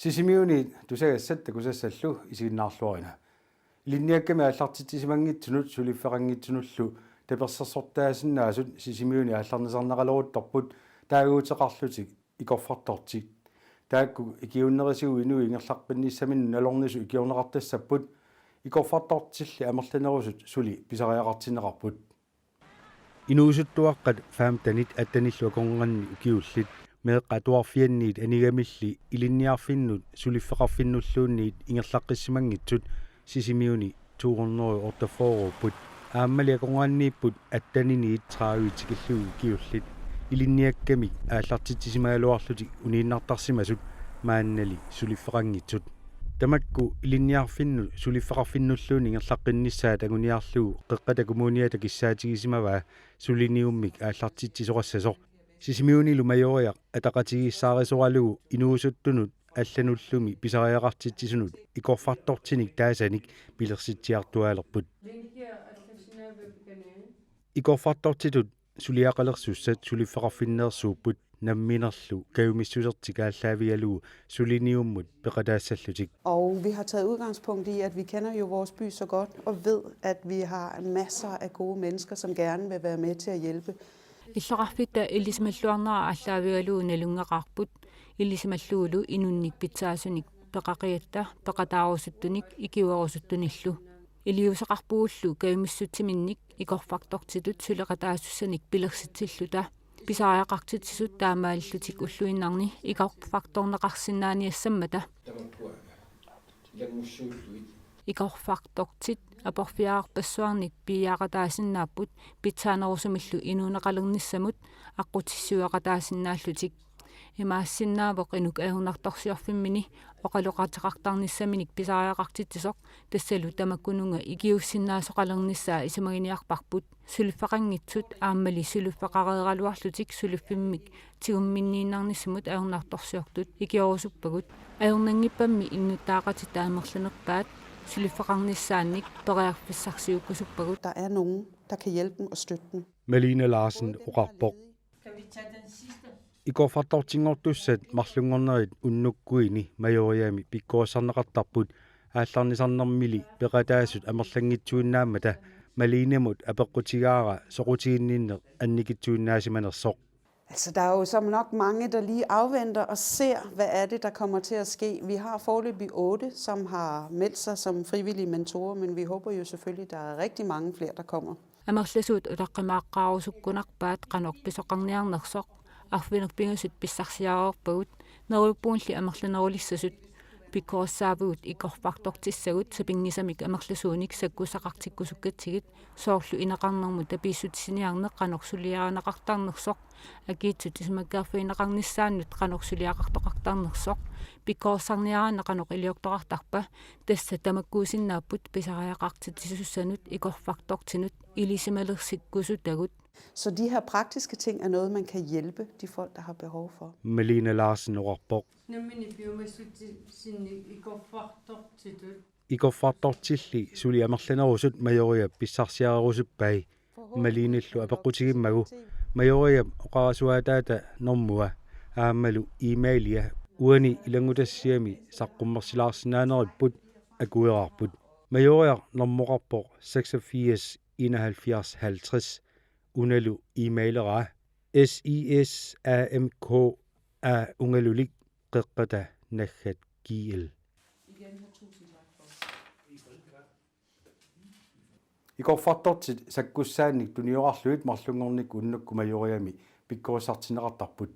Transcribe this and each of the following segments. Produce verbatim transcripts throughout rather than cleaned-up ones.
Sisimiuni tusagassat takusassallu isiginnaarluarina. Ilinniakkami aallartitsisimanngitsunut suliffeqanngitsunullu tapersersortaasinnaasut Sisimiuni aallarnisarneqaleruttorput taaguuteqarlutik ikorfartortit. Taakku ikiuunnerisigut inuit ingerlaqqinnissaminnut nalornisut ikiorneqartassapput, ikorfartortilli amerlanerusut suli pisariaqartinneqarput. Inuusuttuaqqat femtenit attenillu akornanni ukiullit meeqqat atuarfianniit anigamilli ilinniarfinnut suliffeqarfinnulluunniit ingerlaqqissimanngitsut Sisimiuni to hundrede og otteogfyrre-upput. Aammali akornanniipput atteniniit tredive tikillugu ukiullit ilinniakkamik aallartitsisimagaluarlutik uniinnartarsimasut maannali suliffeqanngitsut. Tamakku ilinniarfinnut suliffeqarfinnulluunniit ingerlaqqinnissaat anguniarlugu Qeqqata Kommuniata kissaatigisimagaa suliniummik aallartitsisoqassasoq. Sisimiunilu Majoriaq ataqatigiissaarisoralugu inuusuttunut allanullumi pisariaqartitsisunut ikorfartortinik taasanik pilersitsiartuaalerput. Ikorfartortitut suliaqalersussat suliffeqarfinneersuupput namminerlu kajumissusertik aallaavigalugu suliniummut peqataassallutik. Og vi har taget udgangspunkt i, at vi kender jo vores by så godt og ved, at vi har masser af gode mennesker, som gerne vil være med til at hjælpe. Illoqarfitta ilisimalluarnera aallaavigalugu nalunngeqaarput, ilisimallugulu inunnik pitsaasunik peqaqigatta peqataarusuttunik ikiuerusuttunillu. Iliuuseqarpugullu kajumissutsiminnik ikorfartortitut suleqataasussanik pilersitsilluta. Pisariaqartitsisut taamaalillutik ulluinnarni ikorfartorneqarsinnaaniassammata. Ikorfartortit aporfiarpassuarnik piiaaqataasinnaapput pitsaanerusumillu inuuneqalernissamut aqqutissiueqataasinnaallutik. Imaassinnaavoq inuk ajornartorsiorfimmini oqaloqateqartarnissaminik pisariaqartitsisoq, tassalu tamakkununnga ikiuussinnaasoqalernissaa isumaginiarparput. Suliffeqanngitsut aammali suliffeqareeraluarlutik suliffimmik tigumminniinnarnissamut ajornartorsiortut ikiorusuppagut. Ajornanngippammi innuttaaqatitta amerlanerpaat suliffeqarnissaannik periarfissarsiukkusuppagut. Der er nogen, der kan hjælpe dem og støtte dem. Malene Larsen oqarpoq. Ikorfartortinngortussat marlunngornerit unnukkuini Majoriami pikkorissarneqartarput, aallarnisarnermili peqataasut amerlanngitsuinnaammata Malenemut apeqqutigaara soqutiginninneq annikitsuinnaasimanersoq. Altså, der er jo som nok mange, der lige afventer og ser, hvad er det, der kommer til at ske. Vi har foreløbig otte, som har meldt sig som frivillige mentorer, men vi håber jo selvfølgelig, der er rigtig mange flere, der kommer. Amerlasuut utaqqimaaqqaarusukkunarpaat qanoq pisoqarniarnersoq, arfineq-pingasut pissarsiareerpagut, neriuppungalu amerlanerulissasut. Pikkorissaavugut ikorfartortissagut sapinngisamik amerlasuunik sakkussaqartikkusukkatsigit, soorlu ineqarnermut tapiissutissiniarneq qanoq suliarineqartarnersoq, akiitsut isumakkeerfigineqarnissaannut qanoq suliaqartoqartarnersoq, pikkorissarniaraanni qanoq iliortoqartarpa, tassa tamakkuusinnaapput pisariaqartitsisussanut ikorfartortinut ilisimalersikkusutagut. Så de her praktiske ting er noget, man kan hjælpe de folk, der har behov for. Malene Larsen oqarpoq. Nammineq piumassutsisinnik ikorfartortitut. Ikorfartortilli suli amerlanerusut Majoriap pissarsiarerusuppai. Malenellu apeqqutigimmagu Majoriap oqarasuaataata normua aammalu e-mailia uani ilanngutassiami saqqummersilaarsinnaaneripput akueraarput. Majoriaq normoqarpoq seksogfirs enoghalvfjerds halvtreds, unalu e-maileraa S I S A M K A ungalulik qeqqata naggat G L. Ikorfartortit sakkussaannik tuniorarlugit marlunngornikkut unnukkut Majoriami pikkorissartinneqartarput.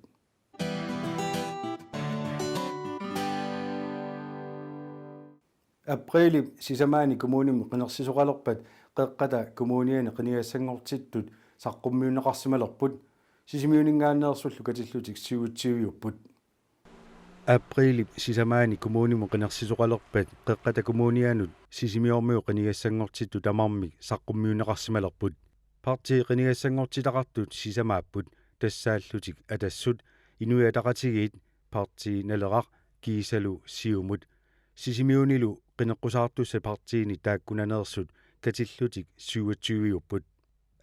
Aprilip sisamaani kommunimut qinersisoqalerpat Qeqqata Kommuniani qinigassanngortittut saqqummiunneqarsimalerput, Sisimiuninngaanneersullu katillutik syvogtyve-upput. Aprilip sisamaani kommunimut qinersisoqalerpat Qeqqata Kommunianut Sisimiormiut qinigassanngortittut tamarmik saqqummiunneqarsimalerput. Partiit qinigassanngortitaqartut sisamaapput, tassaallutik Atassut, Inuit Ataqatigiit, Partii Naleraq kiisalu Siumut. Sisimiunilu qineqqusaartussat partiinit taakkunaneersut katillutik syvogtyve-upput.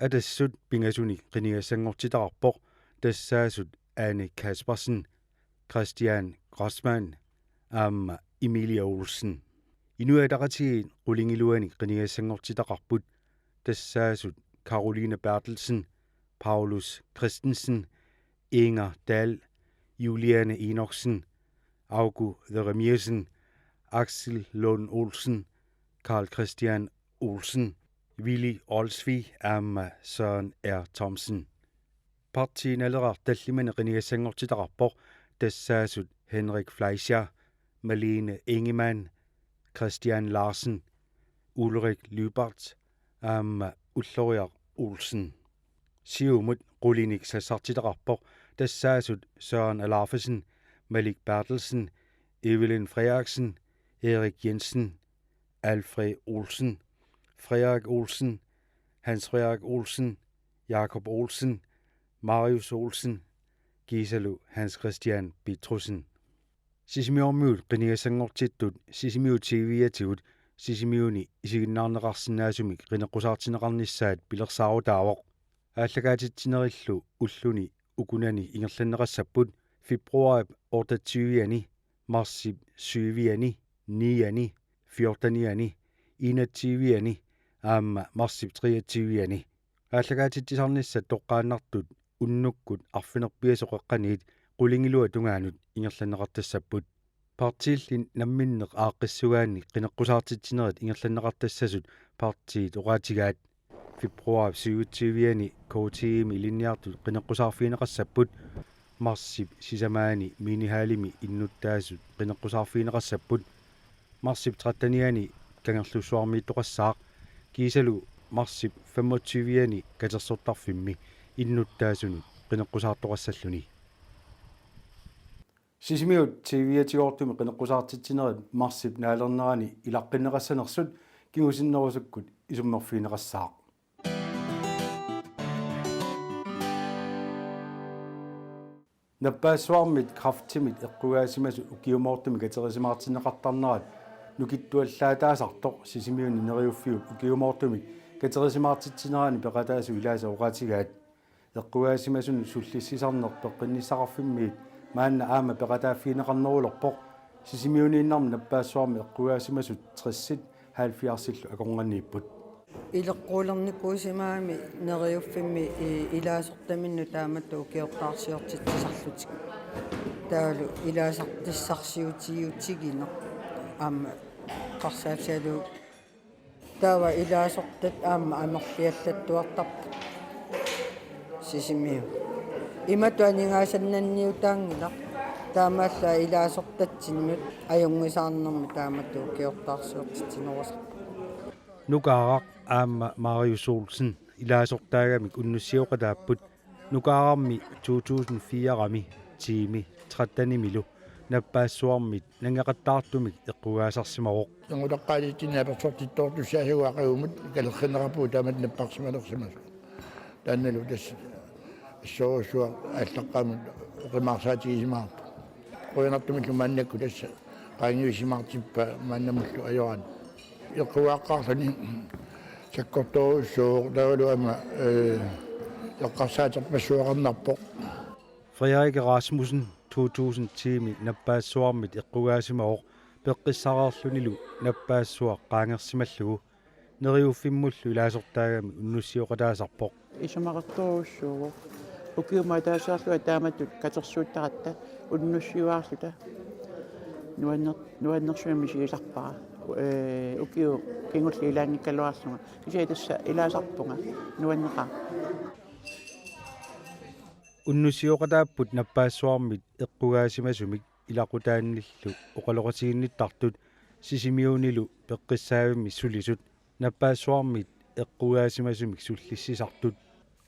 Atassut pingasunik qinigassanngortitaqarpoq, tassaasut Ane Kaspersen, Christian Grossmann, aamma Emilia Olsen. Inuit Ataqatigiit qulingiluanik qinigassanngortitaqarput, tassaasut Caroline Berthelsen, Paulus Christensen, Inger Dahl, Juliane Enoksen, Auku Jeremiassen, Axel Lund Olsen, Karl Christian Olsen, Willy Olsvig aamma Søren R. Thomsen. Partii Naleraq tallimanik qinigassanngortitaqarpoq, tassaasut Henrik Fleischer, Malene Ingemann, Christian Larsen, Ulrik Lyberth aamma Ulloriaq Olsen. Siumut qulinik sassartitaqarpoq, tassaasut Søren Alaufesen, Malik Berthelsen, Evelyn Frederiksen, Erik Jensen, Alfred Olsen, Frederik Olsen, Hans Frederik Olsen, Jakob Olsen, Marius Olsen, kiisalu Hans Christian Petrussen. Sisimiormiut qinigassanngortittut Sisimiut T V-atigut Sisimiuni isiginnaarneqarsinnaasumik qineqqusaartinneqarnissaat pilersaarutaavoq. Aallakaatitsinerillu ulluni ukunani ingerlanneqassapput februaarip otteogtyve-ani, marsip syv-ani, ni-ani, fjorten-ani, enogtyve-ani aamma marsip treogtyve-ani. Aallakaatitsisarnissat toqqaannartut unnukkut arfineq-pingasut qeqqaniit qulingiluat tungaanut ingerlanneqartassapput. Partiilli namminneq aaqqissugaanni qineqqusaartitsinerit ingerlanneqartassasut partiit oqaatigaat. Februaarip syvogtyve-ani K T M-i ilinniartut qineqqusaarfigineqassapput, marsip sisamaani Minihallimi innuttaasut qineqqusaarfigineqassapput, marsip tretten-ani Kangerlussuarmiittoqassaaq, kiisalu marsip femogtyve-ani katersortarfimmi innuttaasunut qineqqusaartoqassalluni. Sisimiut T V-atigoortumik qineqqusaartitsinerit marsip naalernerani ilaqqinneqassanersut kingusinnerusukkut isummerfigineqassaaq. Nappaassuarmit kræftimit eqqugaasimasut ukiumoortumik katerisimaartinneqartarnerat nukittuallaataasartoq Sisimiuni Neriuffiup ukiumoortumik katerisimaartitsinerani peqataasut ilaasa oqaatigaat. Eqqugaasimasunut sullissisarneq peqqinnissaqarfimmiit maanna aamma peqataaffigineqarnerulerpoq, Sisimiuniinnarmik nappaassuarmit eqqugaasimasut tressit halvfjerdsillu akornanniipput. Ileqquulernikuusimagami Neriuffimmi i-, ilaasortaminnut taamatut ukiortaarsiortitsisarlutik. Taavalu ilaasartissarsiutigiutigineq aamma eqqarsaatigalugu. Taava ilaasortat aamma amerliallattuartarput Sisimiut. Imatut aningaasannanniutaanngilaq, taamaallaat ilaasortatsinnut ajunngisaarnermi taamatut ukiortaarsiortitsinerusarpoq. Nukaaraq aamma Marius Olsen ilaasortaagamik unnussiooqataapput. Nukaararmi to tusind fire-rami tiimi trettenimilu nappaassuarmit nangeqattaartumik eqqugaasarsimavoq. Nangutaqqaatitsinnit apersortittoortussaassagut aqagumut kalerrinneqarpugut taamatut napparsimalersimasut. Taannalu tassa assorujussuaq aallaqqaammut oqimaarsaatigisimavoq. Qujanartumillu maannakkut tassa qaangiussimaartippaat maannamullu ajoraanni. Eqqugaaqqaarluni sakkortoorujussuuvoq taavalu aamma, ee, eqqarsaaterpassuaqarnarpoq. Frederik Rasmussen to tusind tiimi nappaassuarmit eqqugaasimavoq peqqissareerlunilu nappaassuaq qaangersimallugu. Neriuffimmullu ilaasortaagami unnussiooqataasarpoq. Isumaqartorujussuuvoq. Ukiumut ataaseq taamatut katersuuttaratta unnussiuaarluta. Nuanner-, nuannersunik misigisarpara. Ee, ukiut kingulliit ilaanngikkaluarlunga. Kisianni tassa ilaasarpunga. Nuanneqaaq. Unnussiooqataapput nappaassuarmit eqqugaasimasumik ilaqutaannillu oqaloqatiginnittartut Sisimiunilu peqqissaavimmi sulisut, nappaassuarmit eqqugaasimasumik sullissisartut.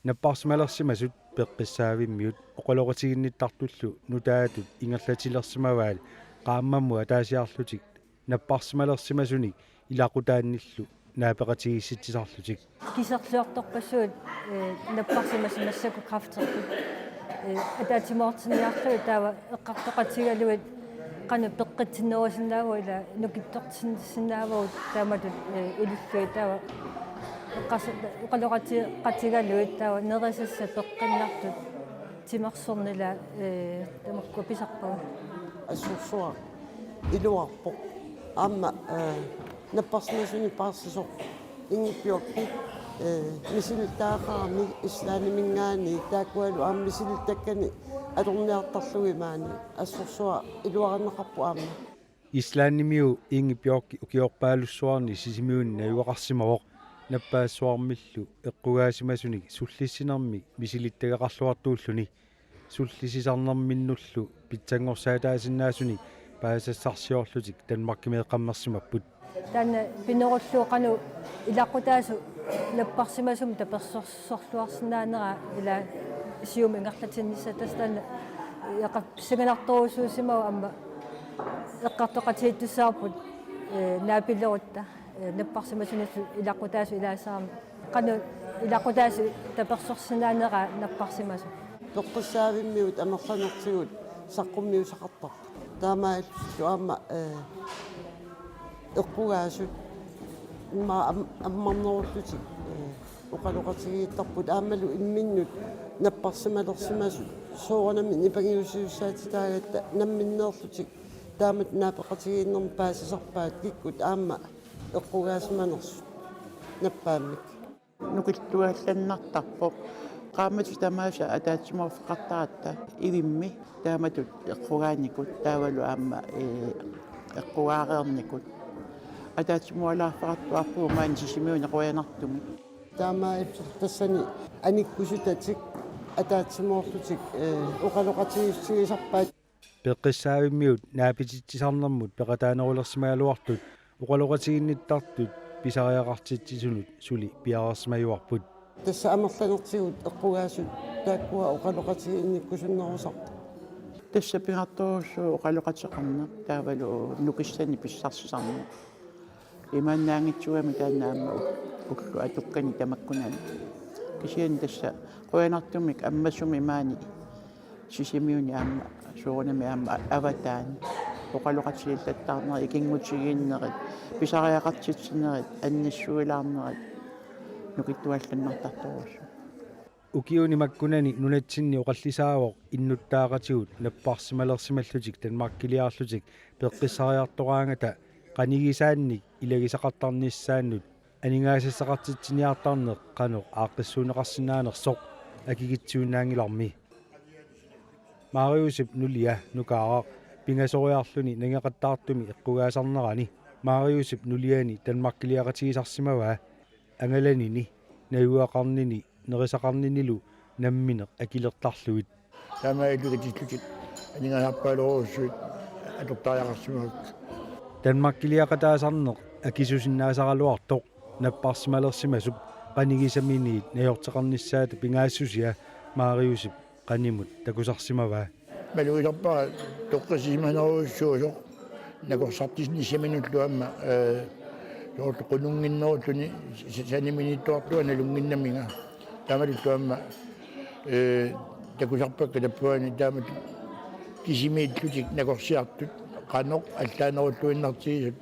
Napparsimalersimasut peqqissaavimmiut oqaloqatiginnittartullu nutaatut ingerlatilersimavaat qaammammut ataasiarlutik napparsimalersimasunik ilaqutaannillu naapeqatigiissitsisarlutik. Kiserliortorpassuit, ee, napparsimasoq massakkut kræfterput, ee, ataatsimoortinniarlugit taava eqqartoqatigalugit qanoq peqqitsinnerusinnaavagut ila nukittorsinnaavagut taamatut, ee, ilillugit taava eqqas-, oqaloqatigigalugit taava nerisassat peqqinnartut timersorneq ila, ee, tamakkua pisarpagut. Assorsuaq. Iluarpoq. Aamma, eh, napparsimasunik paarsisoq Inge Bjørk, eh, misilittagaqarami Islandiminngaanniit taakkualu aamma misilittakkani atorniartarlugit maani. Assorsuaq iluarineqarpoq aamma. Islandimiu Inge Bjørk ukiorpaalussuarni Sisimiuni najugaqarsimavoq, nappaassuarmillu eqqugaasimasunik sullissinermik misilittagaqarluartuulluni. Sullissisarnerminnullu pitsanngorsaataasinnaasunik paasassarsiorlutik Danmarkimeeqqammersimapput. Taanna pinerullugu qanoq ilaqqutaasut napparsimasumik tapersersorluarsinnaanera ila Siumut ingerlatinnissaa, tassa taanna eqqarsaatiginartorujussuusimavoq aamma eqqartoqatigiittussaavoq, eh, naapilerutta, eh, napparsimasunik ilaqqutaasut ilaasarami. Qanoq ilaqqutaasut tapersersorsinnaanera napparsimasut. Peqqissaavimmiut amerlanertigut saqqummiussaqartarput. Taamaalillutillu aamma, eh, eqqugaasut immaqa am-, ammarnerullutik, eh, oqaloqatigiittarput aammalu imminnut napparsimalersimasut soorunami nipangiussisussaatitaagatta namminneerlutik taamatut naapeqatigiinnermut paasisarpaat kikkut aamma eqqugaasimanersut nappaammik. Nukittuallannartarpoq. Qaammatit tamaasa ataatsimoorfeqartaratta ivimmi taamatut eqqugaanikut taavalu aamma, eh, eqqugaareernikut. Ataatsimoorlaarfeqartuarpugut maani Sisimiuni qujanartumik. Taamaalillutik tassani anikkusutatik ataatsimoorlutik, eh, oqaloqatigiissutigisarpaat. Peqqissaavimmiut naapititsisarnermut peqataanerulersimagaluartut oqaloqatiginnittartut pisariaqartitsisunut suli piareersimajuarput. Tassa amerlanertigut eqqugaasut taakkua oqaloqatigiinnikkusunnerusarput. Tassa pingaartorujussuuvoq oqaloqateqarneq taavalu nukissanik pissarsisarneq. Imaannaanngitsuugami taanna aamma ullut atukkani tamakkunani. Kisianni tassa qujanartumik ammasumik maani Sisimiuni aamma soorunami aamma avataani oqaloqatigiillattaarnerit, ikinngutigiinnerit, pisariaqartitsinerit, annissuilaarnerit nukittuallannartartorujussuuvoq. Ukiuni makkunani nunatsinni oqallisaavoq innuttaaqatigut napparsimalersimallutik Danmarkiliarlutik peqqissariartoraangata qanigisaannik ilagisaqartarnissaannut aningaasassaqartitsiniartarneq qanoq aaqqissuunneqarsinnaanersoq akikitsiinnangilarmi. Mariusip nulia Nukaaraq pingasoriarluni nangeqattaartumi eqqugaasarnerani Mariusip nuliani Danmarkiliaqatigisarsimavaa. Angalanini, najugaqarnini, nerisaqarninilu nammineq akilertarlugit. Taamaalillutik atillutik aningaasarpaalerujussuit atortariaqarsimavakka. Danmarkiliaqataasarneq akisusinnaasaraluartoq napparsimalersimasup qanigisaminiit najorteqarnissaata pingaassusia Mariusip qanimut takusarsimavaa. Malugisarpara toqqissisimanerujussuusoq nakorsartissinnissaminullu aamma, eh, soorlu qununnginnerulluni s-, saniminiittuartunga nalunnginnaminga. Taamatullu aamma, eh, takusarpakka tappavani taamatut kisimiillutik nakorsiartut qanoq allaanerulluinnartigisut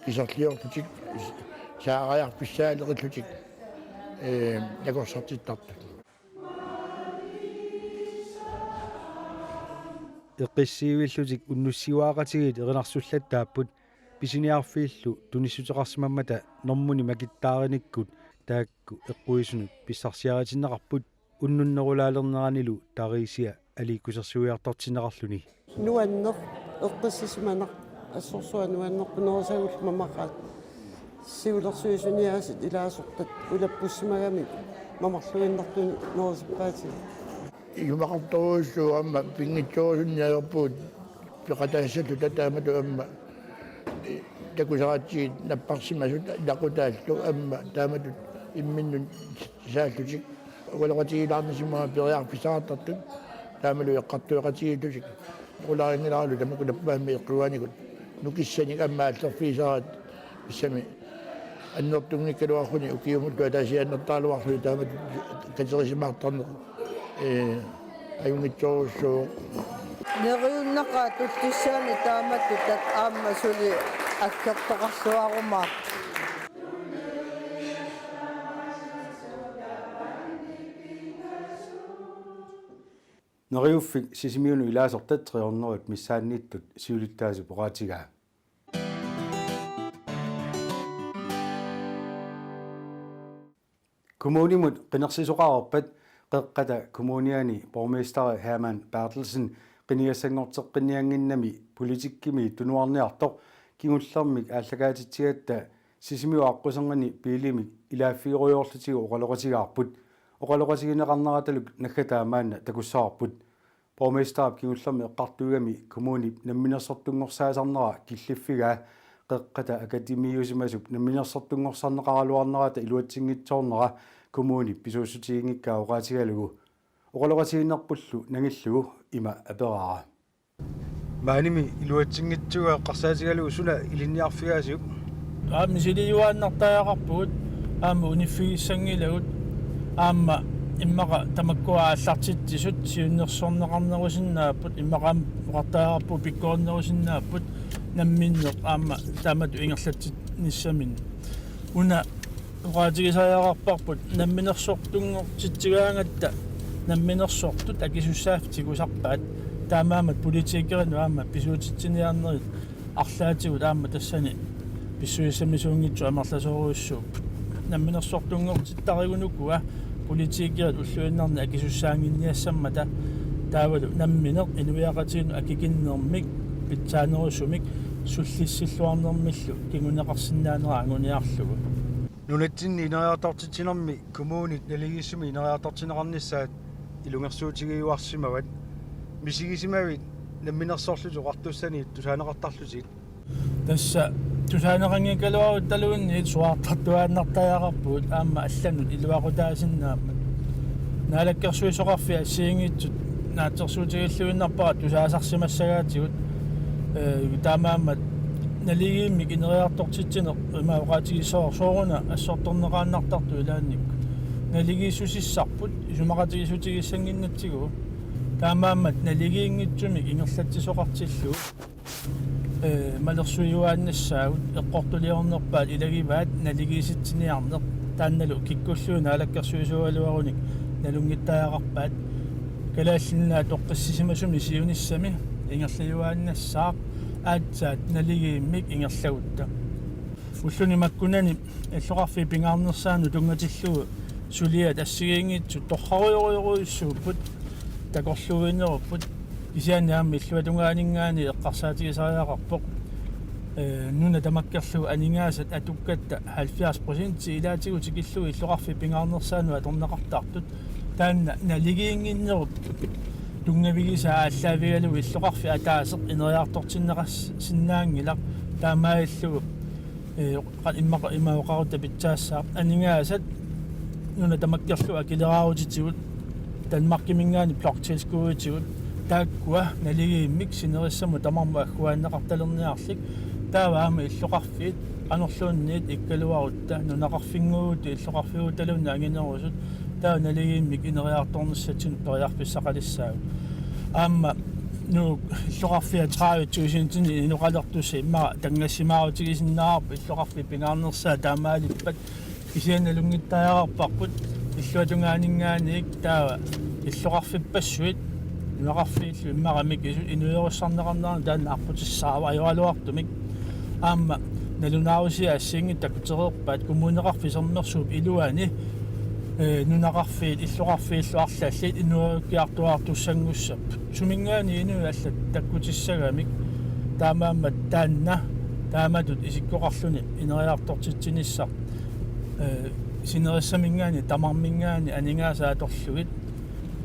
kiserliorlutik saariarfissaaleqillutik, eh, nakorsartittartut. Eqqissiivillutik unnussiuaaqatigiit erinarsullattaapput pisiniarfiillu tunissuteqarsimammata normuni makittaarinikkut taakku eqquisunut pissarsiaritinneqarput unnunnerulaalerneranilu tariisia aliikkusersuiartortinneqarluni. Nuanneq eqqissisimanaq assorsuaq nuannerpoq nerisagullu mamaqaat. Siulersuisuniaasiit ilaasortat ulappussimagami mamarluinnartunik nerisippaatigut. Isumaqartorujussuuvoq aamma pinngitsoorusunneq ajorpugut peqataassalluta taamatut aamma takusaratsigit napparsimasut ilaqutaallu aamma taamatut imminnut saallutik. Oqaloqatigiilaarnissimavunga periarfissaqartartut taamalu eqqartueqatigiillutik. Qularinngilaralu tamakku nappaammi eqqugaanikut nukissanik aamma aallerfigisaraat tassami annertunngikkaluarluni ukiumullu ataasiinnartaraluarluni taamatut katerisimaartarneq, eh, ajunngitsorujussuuvoq. Neriunneqaat tullissaani taamatut aamma suli aggertoqarluarumaarpoq. Neriuffik Sisimiunut ilaasortat tre hundrede missaanniittut siulittaasup oqaatigaa. Kommunimut qinersisoqarpat Qeqqata Kommuniani borgmesteri Hermann Berthelsen qinigassanngorteqqinniannginnami politikkimi tunuarniartoq kingullermik aallakaatitsigatta Sisimiut aqquserngani biilimik ilaaffigerujoorlutigu oqaloqatigaarput. Oqaloqatigineqarneratalu naggataa maanna takussavarput. Borgmesterip kingullermik eqqartuigami kommunip namminersortunngorsaasarnera killiffigaa Qeqqata Akademiusimasup namminersortunngorsarneqaraluarnerata iluatsinngitsoornera kommunip pisuussutiginngikkaa oqaatigalugu. Oqaloqatigiinnerpullu nangillugu ima aperaara: Maanimi iluatsinngitsuugut eqqarsaatigalugu suna ilinniarfigaasiuk? Aamma misiliiuaannartariaqarpugut, aamma uniffigissanngilagut, aamma immaqa tamakkua aallartitsisut siunnersorneqarnerusinnaapput, immaqa aamma oqartariaqarpugut pikkorinnerusinnaapput namminneq aamma taamatut ingerlatsinnissaminnik. Una oqaatigisariaqarparput namminersortunngortitsigaangatta namminersortut akisussaaffik tigusarpaat, taamaammat politikerinut aamma pisuutitsiniarnerit arlaatigut aamma tassani pissusissamisuunngitsut amerlasoorujussuupput. Namminersortunngortittarigunukua politikerit ulluinnarni akisussaannginniassammata taavalu nammineq inuiaqatigiinnut akikinnermik pitsaanerusumik sullissilluarnermillu kinguneqarsinnaanera anguniarlugu. Nunatsinni ineriartortitsinermi kommunit naligiissumik ineriartortinneqarnissaat ilungersuutigiuarsimavat. Misigisimavit Namminersorlutik Oqartussani tusaaneqartarlutit? Tassa tusaaneqanngikkaluaruttaluunniit suaartartuaannartariaqarpugut aamma allanut iluaqutaasinnaammat. Naalakkersuisoqarfiit assigiinngitsut naatsorsuutigilluinnarpara tusaasarsimassagaatigut, ee, taamaammat naligiimmik ineriartortitsineq ima oqaatigissavarput sooruna assortorneqaannartartoq ilaannikkut. Naligiissusissarput isumaqatigiissutigissannginnatsigu. Taamaammat naligiinngitsumik ingerlatsisoqartillugu, ee, malersuiuaannassaagut, eqqortuliornerpaat ilagivaat naligiissitsiniarneq, taannalu kikkullugu naalakkersuisuugaluarunik nalunngittariaqarpaat. Kalaallit Nunaat toqqissisimasumi siunissami ingerlajuaannassaaq aatsaat naligiimmik ingerlagutta. Ulluni makkunani illoqarfiit pingaarnersaannut tunngatillugu suliat assigiinngitsut torrarujorujorujussuupput, takorluuinerupput, kisianni aamma illuatungaaninngaanniit eqqarsaatigisariaqarpoq, ee, nuna tamakkerlugu aningaasat atukkatta halvfjerds procent ilaatigut tikillugu illoqarfiit pingaarnersaannut atorneqartartut, taanna naligiinnginnerup tunngavigisaa aallaavigalugu illoqarfik ataaseq ineriartortinneqarsinnaanngilaq, taamaalillugu, ee, qa-, immaqa-, ima oqarutta pitsaassaaq: aningaasat nuna tamakkerlugu akileraarutitigut, Danmarkiminngaanniit bloktilskudditigut, taakkua naligiimmik sinerissamut tamarmut agguaanneqartalerniarlik, taava aamma illoqarfiit qanorluunniit ikkaluarutta, nunaqarfinnguugut illoqarfiutaluunniit anginerusut, taava naligiimmik ineriartornissatsinnut periarfissaqalissaagut. Aamma Nuuk illoqarfia tredive tusindinik inoqalertussat immaqa tanngassimaarutigisinnaarput illoqarfiit pingaarnersaat taamaalippat, kisianni nalunngittariaqarparput illuatungaaninngaanniit taava illoqarfippassuit nunaqarfiillu immaqa mikisut inuerussarneqarneranut taanna aqqutissaavoq ajoraluartumik. Aamma nalunaarusiat assigiinngitsut takutereerpaat Kommuneqarfik Sermersuup iluani, ee, nunaqarfiit illoqarfiillu arlallit inuerukkiartuaartussanngussaapput. Suminngaanniit inuit allat takkutissagamik, taamaammat taanna taamatut isikkoqarluni ineriartortitsinissaq, ee, sinerissaminngaanniit tamarminngaanniit aningaasat atorlugit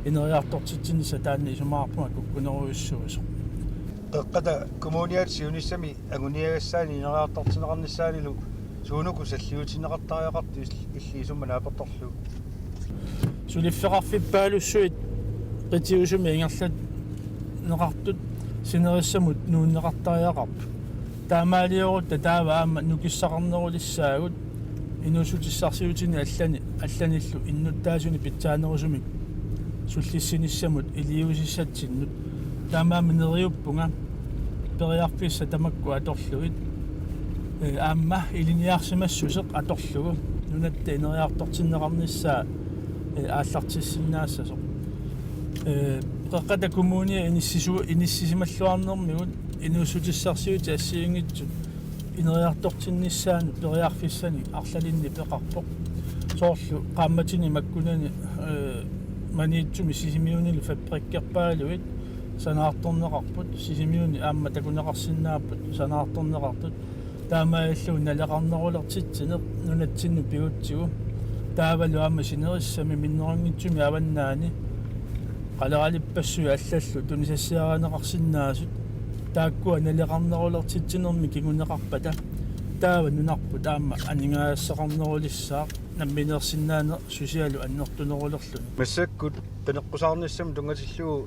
ineriartortitsinissaq taanna isumaqarpunga kukkunerujussuusoq. Qeqqata Kommuniata siunissami anguniagassaanik ineriartortinneqarnissaanillu suunuku salliutinneqartariaqartut il-, illit isummat naapertorlugu? Suliffeqarfippaalussuit qitiusumi ingerlanneqartut sinerissamut nuunneqartariaqarput. Taamaaliorutta taava aamma nukissaqarnerulissaagut inuussutissarsiutini allani, allanillu innuttaasuni pitsaanerusumik sullissinissamut iliuusissatsinnut. Taamaammat neriuppunga periarfissat tamakku atorlugit, ee, aamma ilinniarsimassuseq atorlugu nunatta ineriartortinneqarnissaa, ee, aallartissinnaassasoq. Ee, Qeqqata Kommunia inissisu-, inissisimalluarnermigut inuussutissarsiutit assigiinngitsut Ineriartortinnissaanut periarfissanik arlalinnik peqarpoq. Soorlu qaammatini makkunani, eh, Maniitsumi Sisimiunilu fabrikkerpaaluit sanaartorneqarput, Sisimiuni aamma takuneqarsinnaapput sanaartorneqartut. Taamaalilluni naleqarnerulertitsineq nunatsinnut pigutsigu. Taavalu aamma sinerissami minnerunngitsumi avannaani qaleralippassuit allallu tunisassiarineqarsinnaasut, taakkua naleqarnerulertitsinermi kinguneqarpata taava nunarput aamma aningaasaqarnerulissaaq nammineersinnaaneq susialu annertunerulerluni. Massakkut qineqqusaarnissamut tunngatillugu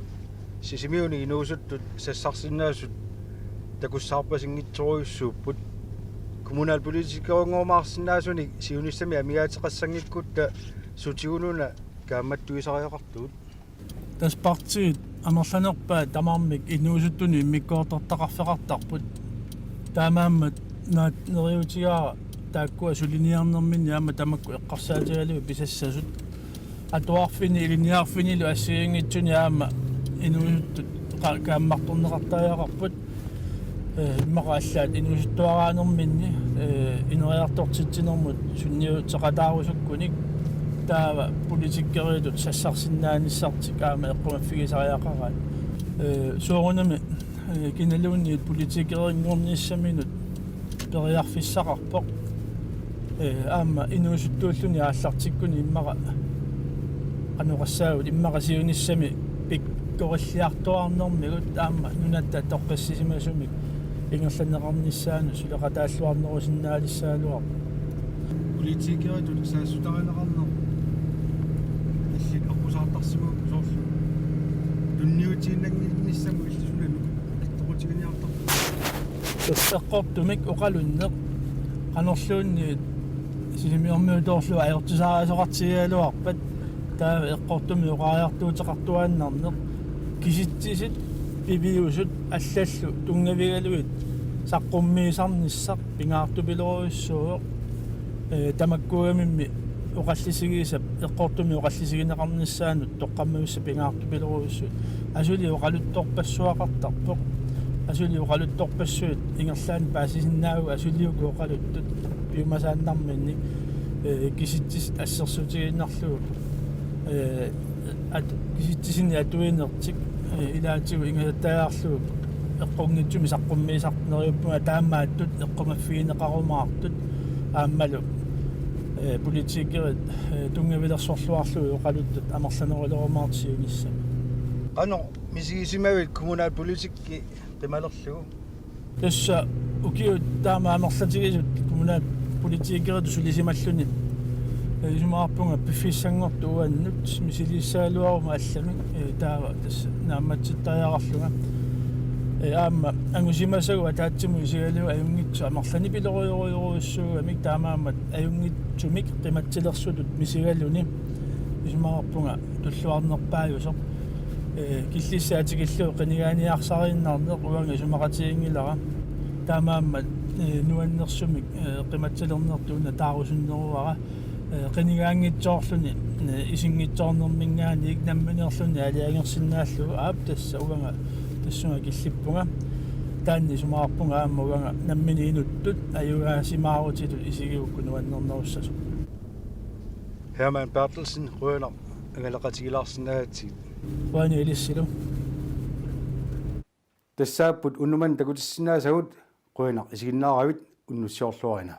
Sisimiuni inuusuttut sassarsinnaasut takussaarpasinngitsorujussuupput. Kommunalpolitikerinngoorumaarsinnaasunik siunissami amigaateqassanngikkuttaaq sutigununa kaammattuisariaqartugut. Tassa partiit amerlanerpaat tamarmik inuusuttunut immikkoortortaqarfeqartarput. Taamaammat naak neriuutigaara taakkua suliniarnerminni aamma tamakku eqqarsaatigalugit pisassasut. Atuarfinni ilinniarfinnilu assigiinngitsuni aamma inuusuttut qa-, kaammattorneqartariaqarput. Eh, immaqa allaat inuusuttuaraanerminni, eh, ineriartortitsinermut sunniuteqataarusukkunik taava politikeritut sassarsinnaanissartik aamma eqqumaffigisariaqaraat. Eh, soorunami, eh, kinaluunniit politikeringornissaminut periarfissaqarpoq. Eh, aamma inuusuttuulluni aallartikkuni immaqa qanoq oqassaagut, immaqa siunissami pikkorilliartuaarnermigut aamma nunatta toqqissisimasumik ingerlanneqarnissaanut suleqataalluarnerusinnaalissaagaluarpoq. Politikeritut saassutarineqarneq illit aqqusaartarsimagukku soorlu tunniutiinnannginnissamut illit suna nukittoqutiginiartarpa? Tassa eqqortumik oqalunneq, qanorluunniit Sisimiormiutoorlugu ajortusaarisoqartigigaluarpat, taava eqqortumik oqariartuuteqartuaannarneq, kisitsisit piviusut allallu tunngavigalugit saqqummiisarnissaq pingaartupilorujussuuvoq, eh, tamakkuugamimmi oqallisigisap eqqortumik oqallisigineqarnissaanut toqqammavissap pingaartupilorujussuit. Asuli oqaluttorpassuaqartarpoq. Asuli oqaluttorpassuit ingerlaannaq paasisinnaavugut asuli uku oqaluttut piumasaannarminnik, eh, kisitsisit assersuutigiinnarlugit. Eh, at-, kisitsisinnik atuinertik, eh, ilaatigut ingasattariarlugu eqqunngitsumik saqqummiisartut neriuppunga taamaattut eqqumaffigineqarumaartut aammalu, eh, politikerit, eh, tunngavilersorluarlugit oqaluttut amerlanerulerumaartut siunissami. Qanoq misigisimavit kommunalpolitikki qimalerlugu? Tassa ukiut taama amerlatigisut kommunalpolitikeritut sulisimalluni, eh, isumaqarpunga piffissanngortut uannut misiliissagaluaruma allamik, eh, taava tassa naammatsittariaqarlunga. Eh, aamma angusimasagut ataatsimut isigalugu ajunngitsut amerlanipilorujorujorujussuugamik, taamaammat ajunngitsumik qimatsilersutut misigaluni isumaqarpunga tulluarnerpaajusoq. Eh, killissat tikillugu qinigaaniarsariinnarneq uanga isumaqatiginngilara. Taamaammat, eh, nuannersumik, eh, qimatsilernertut una taarusunneruara. Eh, qinigaanngitsoorluni, eh, isinngitsoornerminngaanniit nammineerluni aalajangersinnaallugu, aap, tassa uanga tassunga killippunga. Taanna isumaqarpunga aamma uanga nammineq inuttut ajugaasimaarutitut isigigukku nuannernerussasoq. Hermann Berthelsen, qujanaq angalaqatigilaarsinnaagatsigit. Qujanaq ilissilu. Tassaapput unnuk manna takutissinnaasagut, qujanaq isiginnaaravit, unnussiorluarina.